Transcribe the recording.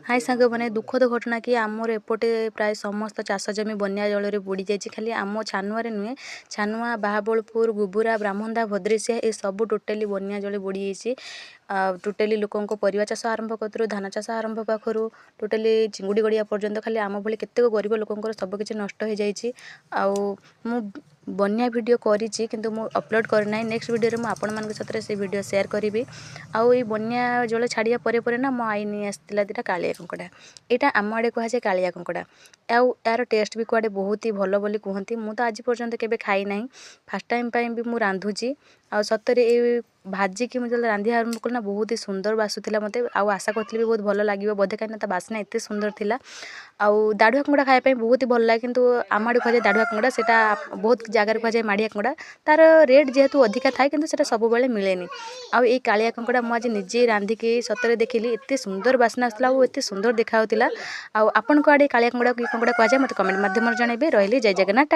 High ସାଙ୍ଗମାନେ, ଦୁଃଖଦ ଘଟଣା କି ଆମର ଏପଟେ ପ୍ରାୟ ସମସ୍ତ ଚାଷ ଜମି ବନ୍ୟା ଜଳରେ ବୁଡ଼ି ଯାଇଛି। ଖାଲି ଆମ ଛାନୁଆରେ ନୁହେଁ, ଛାନୁଆ, ବାହାବଳପୁର, ଗୁବୁରା, ବ୍ରାହ୍ମନ୍ଦା, ଭଦ୍ରେଶିଆ ଏସବୁ ଟୋଟାଲି ବନ୍ୟା ଜଳରେ ବୁଡ଼ି ଯାଇଛି। ଆଉ ଟୋଟାଲି ଲୋକଙ୍କ ପରିବା ଚାଷ ଆରମ୍ଭ କତୁରୁ, ଧାନ ଚାଷ ଆରମ୍ଭ ପାଖରୁ ଟୋଟାଲି ଚିଙ୍ଗୁଡ଼ି ଗଡ଼ିଆ ପର୍ଯ୍ୟନ୍ତ, ଖାଲି ଆମ ଭଳି କେତେକ ଗରିବ ଲୋକଙ୍କର ସବୁକିଛି ନଷ୍ଟ ହେଇଯାଇଛି। ଆଉ ମୁଁ ବନ୍ୟା ଭିଡ଼ିଓ କରିଛି, କିନ୍ତୁ ମୁଁ ଅପଲୋଡ଼ କରିନାହିଁ। ନେକ୍ସଟ ଭିଡ଼ିଓରେ ମୁଁ ଆପଣମାନଙ୍କ ସାଥିରେ ସେ ଭିଡ଼ିଓ ସେୟାର କରିବି। ଆଉ ଏଇ ବନ୍ୟା ଜଳ ଛାଡ଼ିବା ପରେ ପରେ ନା ମୋ ଆଈ ନେଇ ଆସିଥିଲା ଦୁଇଟା କାଳିଆ କଙ୍କଡ଼ା। ଏଇଟା ଆମ ଆଡ଼େ କୁହାଯାଏ କାଳିଆ କଙ୍କଡ଼ା, ଆଉ ଏହାର ଟେଷ୍ଟ ବି କୁଆଡ଼େ ବହୁତ ହି ଭଲ ବୋଲି କୁହନ୍ତି। ମୁଁ ତ ଆଜି ପର୍ଯ୍ୟନ୍ତ କେବେ ଖାଇନାହିଁ, ଫାର୍ଷ୍ଟ ଟାଇମ୍ ପାଇଁ ବି ମୁଁ ରାନ୍ଧୁଛି। ଆଉ ସତରେ ଏଇ ଭାଜିକି ମୁଁ ଯେତେବେଳେ ରାନ୍ଧିବା ଆରମ୍ଭ କଲି ନା, ବହୁତ ହି ସୁନ୍ଦର ବାସୁଥିଲା ମୋତେ। ଆଉ ଆଶା କରିଥିଲି ବି ବହୁତ ଭଲ ଲାଗିବ ବୋଧେ, କାହିଁକିନା ତା ବାସ୍ନା ଏତେ ସୁନ୍ଦର ଥିଲା। ଆଉ ଦାଢ଼ୁଆ କଙ୍କଡ଼ା ଖାଇବା ପାଇଁ ବହୁତ ହି ଭଲ ଲାଗେ, କିନ୍ତୁ ଆମ ଆଡ଼େ କୁହାଯାଏ ଦାଢ଼ୁଆ କଙ୍କଡ଼ା, ସେଇଟା ବହୁତ ଜାଗାରେ କୁହାଯାଏ ମାଡ଼ିଆ କଙ୍କଡ଼ା। ତାର ରେଟ୍ ଯେହେତୁ ଅଧିକା ଥାଏ, କିନ୍ତୁ ସେଇଟା ସବୁବେଳେ ମିଳେନି। ଆଉ ଏଇ କାଳିଆ କଙ୍କଡ଼ା ମୁଁ ଆଜି ନିଜେ ରାନ୍ଧିକି ସତରେ ଦେଖିଲି, ଏତେ ସୁନ୍ଦର ବାସ୍ନା ଆସୁଥିଲା ଆଉ ଏତେ ସୁନ୍ଦର ଦେଖାଯାଉଥିଲା। ଆଉ ଆପଣଙ୍କ ଆଡ଼େ କାଳିଆ କଙ୍କଡ଼ା କି କଙ୍କଡ଼ା କୁହାଯାଏ, ମୋତେ କମେଣ୍ଟ ମାଧ୍ୟମରେ ଜଣାଇବେ। ରହିଲି, ଜୟ ଜଗନ୍ନାଥ।